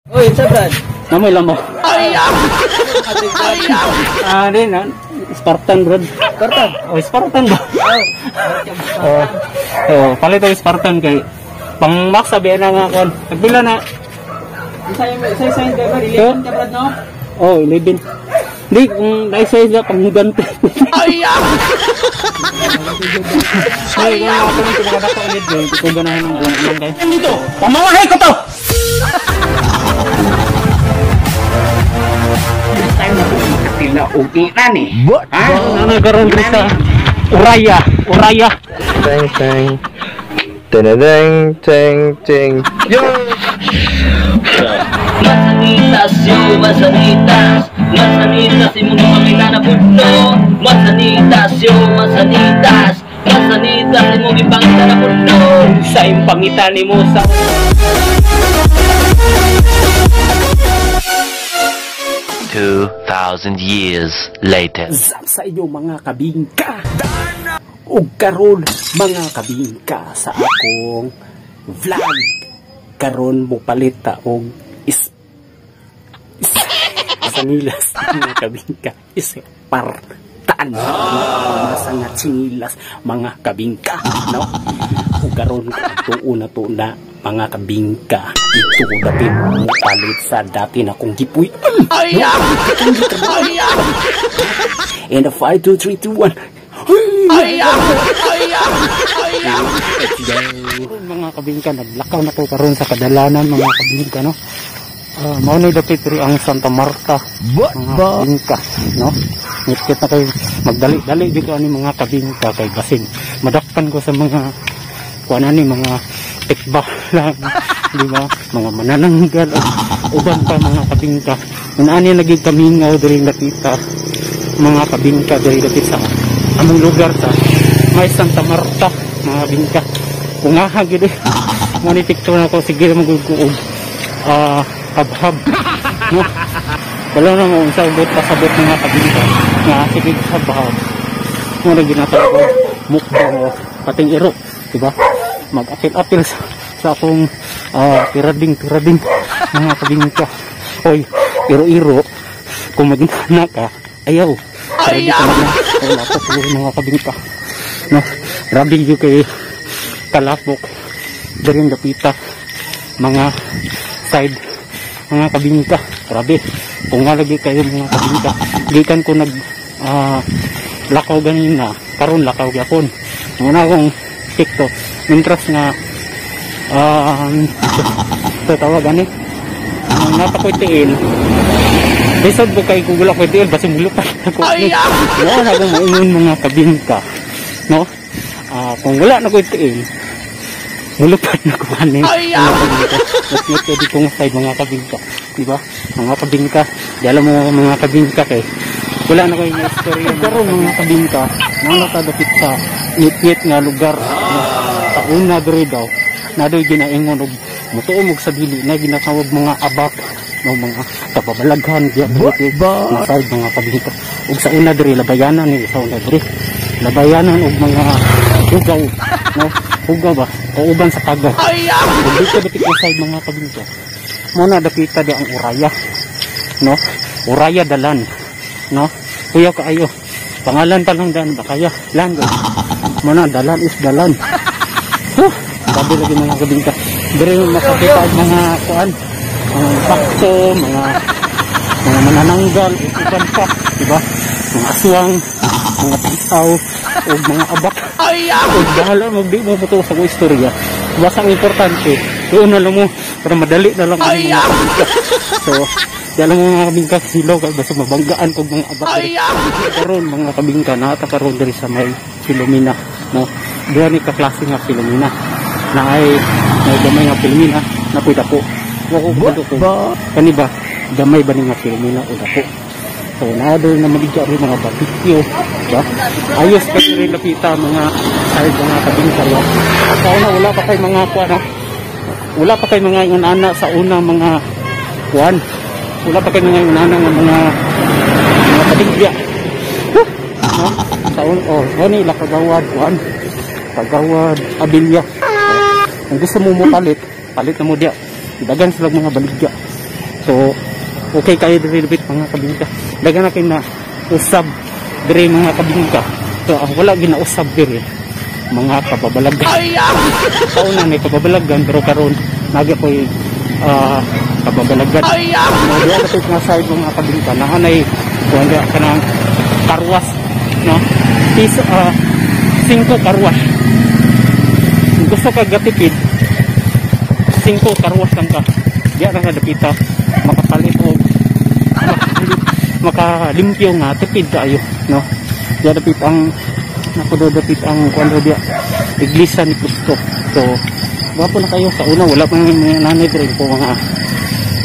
Uy, sa Brad. Namoy lamo. Ah, di na. Spartan, bro. Kartan. Oh, Spartan ba? Oh. Oh. Oh, palit og Spartan kay pang max sabi na nga kon. Nagpila na? Isa yung driver, 11 ka, Brad, no? Oh, 11. Di, kung naisa na pang gante. Ay! Ay, kung ako nang pinakadako ulit, eh. Hindi ko ganahan ng alam-alam kayo. Dito! Pamamahay ko to! Time na po makatila og inani. Ha? Ano karon sa Uraya, Uraya. Teng teng. Teng teng teng. Yo! Masanitas yo, masanitas. Masanitas, imong gipangita na pudno. Masanitas yo, masanitas. Masanitas, imong gipangita na pudno. Sa impangita nimo sa 2,000 years later. Zap sa inyo, mga kabingka. Ug karon, mga kabingka, sa akong vlog karon mo palit ta og is, is sanilas, mga kabingka, Spartan, masa nga tsinilas, mga kabingka, no? Ug karon tuo na to na, mga kabingka, ito ko dapit mo palit sa dati na kong gipuy. Ay! And a 5, 2, 3, 2, 1. Ay! Let's go. Mga kabingka, naglakaw na ko karon sa kadalanan, mga kabingka, no? Mao ni dapit diri ang Santa Marta, mga kabingka, no? Ngit na kayo magdali-dali dito ani, mga kabingka, kay basin madakpan ko sa mga kuan ani, mga tikba lang, di ba, mga manananggal ug uban pa, mga kabingka. Kung ani naging kamingaw diri nakita, mga kabingka, diri dapit sa among lugar sa may Santa Marta, mga kabingka, kung nga gid eh. Mo ni picture na ko, sige magud ko og habhab, no? Wala na mo unsa ugot pasabot, mga kabingka, nga sige habhab mo na ginatawag mukbang o pating iro, di ba? Mag-apil-apil sa akong tirading tirading, mga kabingka. Oy, iro-iro, kung mag-na ka, ayaw ayaw ka na wala ko siguro, mga kabingka, no? Grabe yun kay kalapok diri dapita mga side, mga kabingka. Grabe kung nga lagi kayo, mga kabingka. Gikan ko nag lakaw ganina, karon lakaw gyapon muna akong TikTok mintras nga ito tawag ani ang nata ko'y tiil. Lisod ko kay kung wala ko'y tiil, basi mulupat ako ni. Mo na akong maingon, mga kabingka, no? Kung wala na ko'y tiil, mulupat na ko ani, mga kabingka. Mas ko dito nga side, mga kabingka, di ba, mga kabingka? Di alam mo, mga kabingka, kay wala na ko'y istorya karon, mga kabingka. Nang nakadapit sa ngit nga lugar, no? Sa una diri daw na doy ginaingon og mutuo og sa dili na ginatawag mga abak, no, mga kababalaghan diya mga side, mga kabingka. Ug sa una diri labayanan ni, sa una diri labayanan og mga hugaw, no, hugaw ba, kauban sa tagaw. Ug dito dapit sa side, mga kabingka, mo na dapita di ang Uraya, no? Uraya dalan, no? Kuya kaayo pangalan pa lang dan ba kaya lan mo na dalan is dalan. Huh, sabi lagi, mga kabingka, diri makakita og mga kuan, mga sakto, mga manananggal ug uban pa, di ba, mga aswang, mga pisaw ug mga abak. Ug bahala mo di mo mo sa akong istorya, basta ang importante doon na lang mo para madali na lang ang mga kabingka. So di alam mo, mga kabingka, silaw kay basta mabanggaan kog mga abak diri. Karon, mga kabingka, naata karon diri sa may Filomena, no? Duha ni ka klase nga Filomena na ay may gamay nga Filomena na puy dako. Wa ko kabalo kung kani ba gamay ba ni nga Filomena o dako. So naa doon na maligya rin mga barbecue, ba? Ayos pa rin lapita mga side, mga kabingka, ba? Sa una wala pa kay mga kuan, no? Wala pa kay mga ingon sa una, mga kuan, wala pa kay mga ingon nga mga baligya. Huh! No? Sa una, oh, gani ila kagawad kuan, kagawad Abilya. Oh, kung gusto mo mo palit, palit na mo diya. Dagan sila mga baligya. So okay kayo diri dapit, mga kabingka. Daghan na kay na usab diri, mga kabingka. So ang wala ginausab diri, mga kababalagan. Sa una may kababalagan, pero karon nagi ko'y kababalagan. Mo diha dapit nga side, mga kabingka, naa nay kuan diha, kanang carwash, no? Piso, 5 carwash. Kung gusto ka gatipid, 5 carwash lang ka. Diya lang ka dapita makapalit og makalimpyo nga tipid kayo, no? Diya dapit ang naku do, dapit ang kuan do diya, Iglesia ni Cristo. So gwapo na kayo. Sa una wala pa mga nanay diri po mga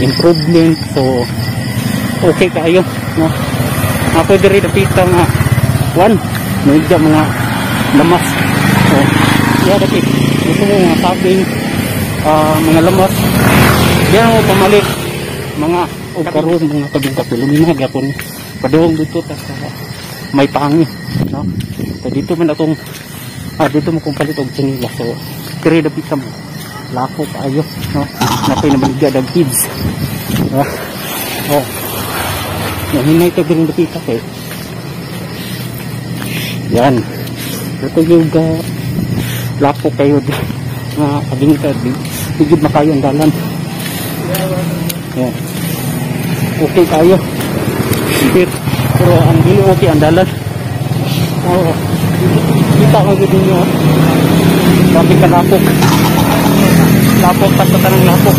improvement, so okay kayo, no? Ako diri dapita nga kuan medyo mga lamas. So diya dapit, gusto mo mga saging, mga lamas, diya mo pamalit mga. Og karon, mga kabingka, Pilumina gyapon, padung dito ta sa may pangi, no? So dito man akong dito mo kong palit og tsinila. So diri dapit sa mo lako kaayo, no? Nakoy naman dag kids, oh, nahinay to diri dapit kay yan ito yung lako kayo di mga kabingka, di di makayo ang dalan. Yan, okay kayo pero ang dili okay ang dalan. Oh, kita ko gid ninyo, grabe ka lapok, lapok pa sa tanang lapok.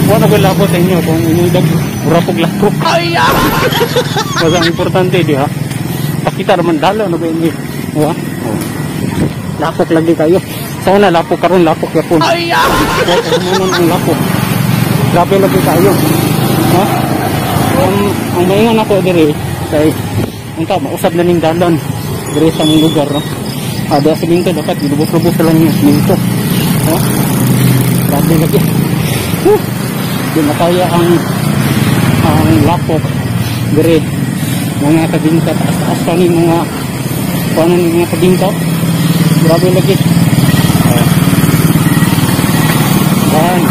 Wala ko lapok sa inyo kung inyong dag mura pog lapok. Basta ang importante diha pakita naman dalan na ba inyo. Oh. Lapok lagi kayo sa una, lapok karon, lapok yapon. Wa ang lapok, grabe lagi kayo, no? Ang maingon ako diri kay unta mausab na ning dalan diri sa among lugar, no? Ada siminto, dapat gilubos-lubos lang yung siminto, no? Grabe lagi. Whew! Di makaya ang lapok diri, mga kabingka. Taas-taas pa ni mga kuno ni mga kabingka, grabe lagi. Oh. Yan.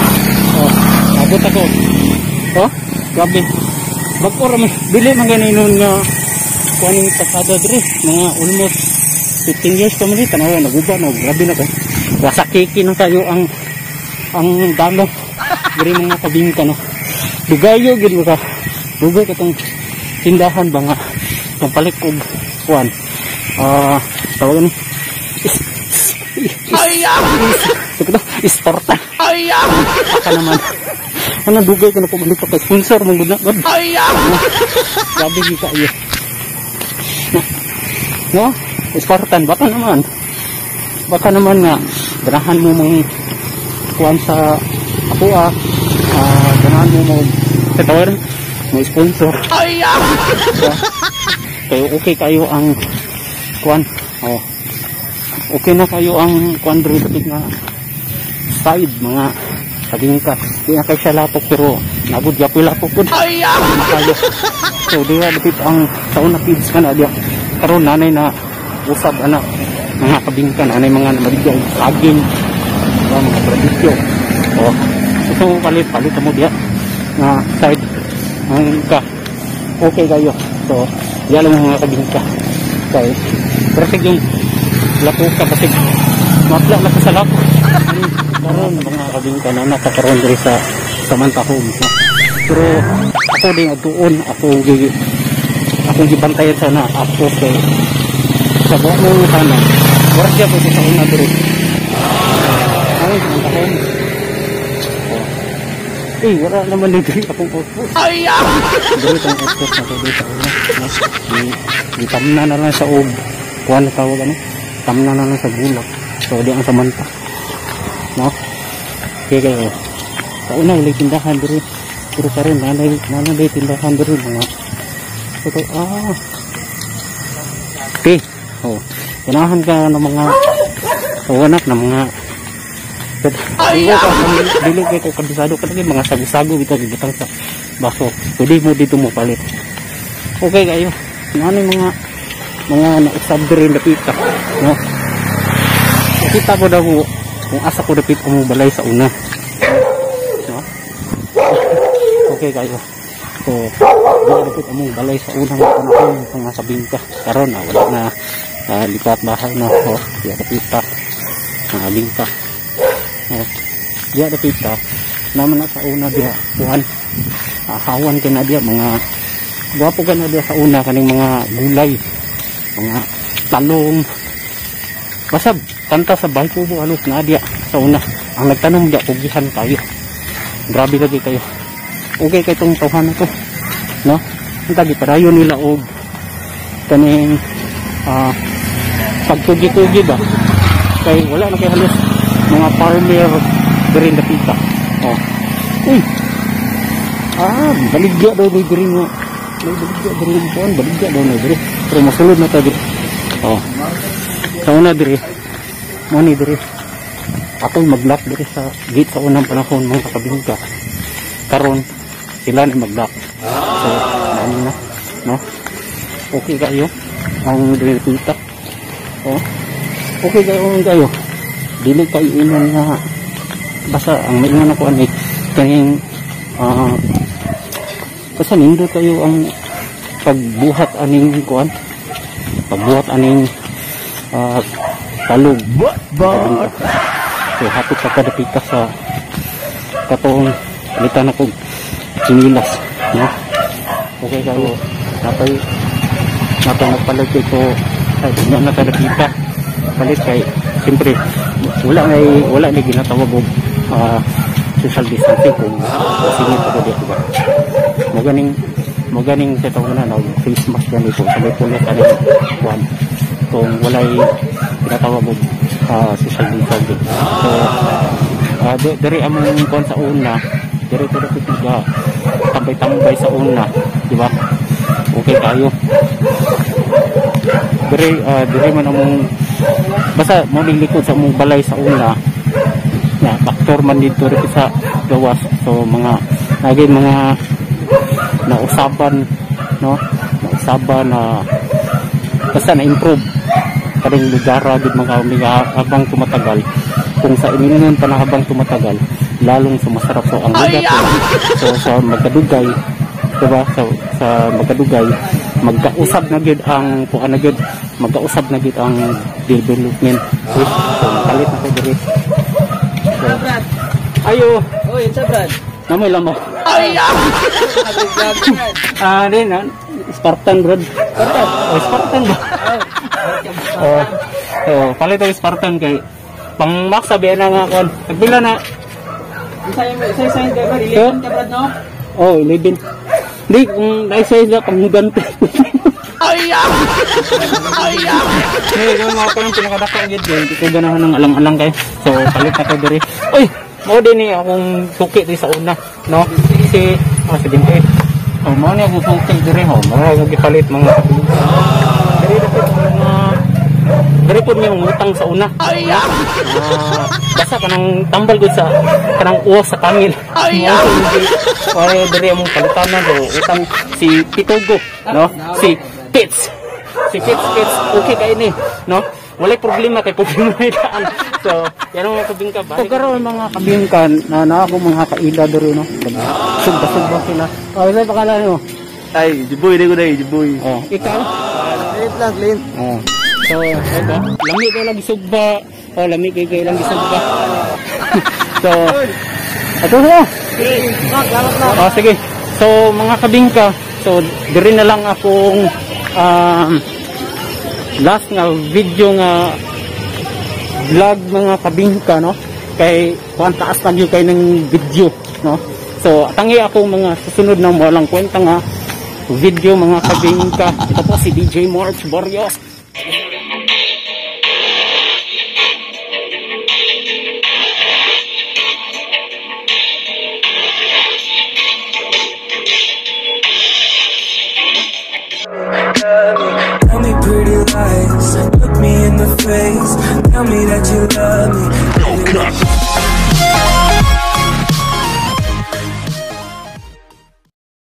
Oh, abot ako. Oh, grabe. Bag-o ra man, dili man gani nun nga kuaning pasada diri, mga almost 15 years pa man ni, tanawa naguba na, grabe na kay. Wasakiki na kayo ang dalo diri, mga kabingka, no? Dugayo gid mo ka. Dugay katong tindahan ba nga itong palit og kuan. Tawagan ni is is is is. Baka naman. Ano, dugay ko na pumalit kay sponsor mong gud na. Grabe gid kayo. No? Spartan, baka naman. Baka naman nga ganahan mo mong kuan sa ako ganahan mo mo sa tawag mo sponsor. Diba? Kayo okay kayo ang kuan. Oh. Okay na kayo ang kuan diri dapit nga side, mga kabingka. Di na kayo siya lapok pero nabod yapoy lapok pud. Kayo. So di dapit ang sa una kids man diya. Karon nanay na usab ana, mga kabingka, nanay mga namaligya og saging, diba, mga barbecue. Oh. Gusto mo palit, palit mo diya nga side, mga kabingka. Okay kayo. So diya lang, mga kabingka. Kay perfect yung lapok ka basig mapla na ka sa lapok. Karon, mga kabingka, na nakakaroon diri sa Samantha Homes, no? Pero ako din adtuon, ako gi akong gibantayan sana ako kay sa buong mo sana. Wala siya po sa una diri. Ay, Samantha Homes. Oh. Eh, wala naman dito akong outpost. Diri itong outpost na diri sa una. No? Di tamna na lang sa og kuan na tawag ano? Tamna na lang sa bulak. So di ang Samantha. No? Okay kayo. Sa una walay tindahan diri. Pero karon nanay tindahan diri mga. So Okay. Oh. Ganahan ka ng mga kawanak ng mga dili ka dili kay ko kabisado ka lagi mga sago-sago bitaw gibutang sa baso. Pwede mo dito mo palit. Okay kayo. Nanay mga nausab diri dapita, no? Kita ko daw kung asa ko dapit ko mo balay sa una. No? Okay kayo. So dapit among balay sa unang panahon mga kabingka. Karon na wala na, lipat bahay na. Oh, diya dapit ta mga kabingka. Oh, diya dapit ta naman na sa una diya kuan. Hawan kay na diya mga gwapo ka na diya sa una kaning mga gulay, mga talong. Basta tanta sa bahay kubo halos na diya sa una. Ang nagtanom diya pugihan kayo. Grabe lagi kayo. Okay kay tong tawhan na to, no? Ang tagi padayon nila og kaning pagtugi-tugi ba kay wala na kay halos mga farmer diri dapita. Oh. Uy. Baligya daw ni diri nga. May baligya diri nga kuan, baligya daw na diri. Pero masulod na ta diri. Oh. Sa una diri. Mo ni diri. Atong mag-lock diri sa gate sa unang panahon mga kabingka. Karon sila ni mag-lock. So, ano na, no? Okay kayo ang diri pita. Oh. Okay kayo ang kayo. Dili kayo inon nga basta ang maingon ako ani kaning basta nindot kayo ang pagbuhat aning kuan. Pagbuhat aning talog. So hapit ka kadapita sa katong palitan ako chinilas, no? Okay kayo. Napay napay nagpalit ito ay na nakadapita palit kay siyempre wala ni ginatawag og social distancing kung singit ako di ba. Maganing sa tawag na no, face mask ganito sa may pulot ani kuan kung walay ginatawag og social distancing. So diri among kuan sa una, diri to dapit ga tambay-tambay sa una, di ba? Okay kayo. Diri diri man among basta mo ning likod sa among balay sa una. Na baktor man didto ri sa gawas. So mga naging mga nausaban, no? Nausaban na basta na-improve kaning lugar gid mga amiga habang tumatagal. Kung sa ininon pa na habang tumatagal, lalong sumasarap so ang lugar. So sa magkadugay, diba? Sa magkadugay, magkausab na gyud ang kuan na gyud, magkausab na gyud ang development. So palit na ko diri. So, ayo. Oy, unsa Brad? Namoy lamok. Ay! Din Spartan Brad. Spartan. Oh, Spartan ba? Oh. Oh, palit og Spartan kay pang max sabi na nga kon. Nagpila na? Isa driver 11 ka Brad, no? Oh, 11. Di kung naisa isa pang gante. Ay! Ay! Hey, kung mga kanang pinakadako gid, di ko ganahan ng alang-alang kay. So palit na ko diri. Oy, mao din ni akong suki di sa una, no? Si 78. Oh, mao ni akong suki diri ho. Mao akong gipalit mga kabingka. Diri dapit mga diri pud mi utang sa una. Ay! Basta kanang tambal gud sa kanang uwas sa pangil. Ay! Ay, diri among palitanan do utang si Pitugo, no? Si Pits. Si Pits, okay kay ni, no? Walay problema kay problema ni daan. So, yan ang mga kabingka ba? So, karon mga kabingka na ako mga kaila diri, no? Sugba-sugba sila. Oh, isa pangalan nimo? Ay, Jiboy di ko dai, Jiboy. Oh, ikaw? Clint lang, Clint. Oh. So, ito, lami ko lagi sugba. Oh, lami kay kay lang gisugba. So, ato na. Oh, sige. So, mga kabingka, so diri na lang akong last nga video nga vlog mga kabingka, no? Kay kuan taas na gyud kay ng video, no? So, tangi akong mga susunod na walang kwenta nga video mga kabingka. Ito po si DJ March Barrios. Tell me pretty lies, look me in the face, tell me that you love me.